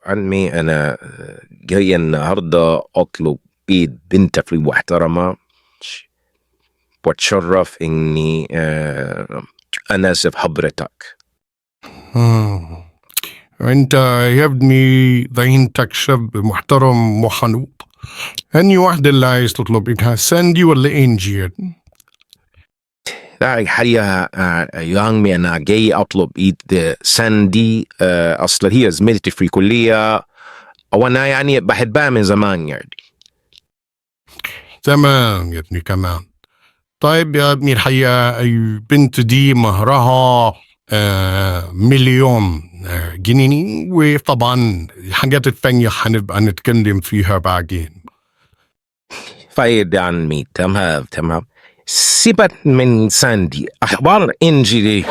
عمي انا جاي النهارده اطلب ايد بنتك المحترمه، واتشرف اني اناسب حضرتك. انت يا ابني ذهنتك شاب محترم وخلوق. اني واحدة اللي عايز تطلب ايدها، ساندي ولا انجي؟ لا الحقيقة يا عمي أنا جاي أطلب إيد ساندي، أصل هي زميلتي في الكلية وأنا يعني بحبها من زمان يعني. تمام يا ابني، تمام. طيب يا ابني، الحقيقة البنت دي مهرها 1,000,000 جنيه، وطبعا الحاجات التانية هنبقى نتكلم فيها بعدين. طيب يا عمي، تمام تمام. سيبك من ساندي، أخبار إنجي دي؟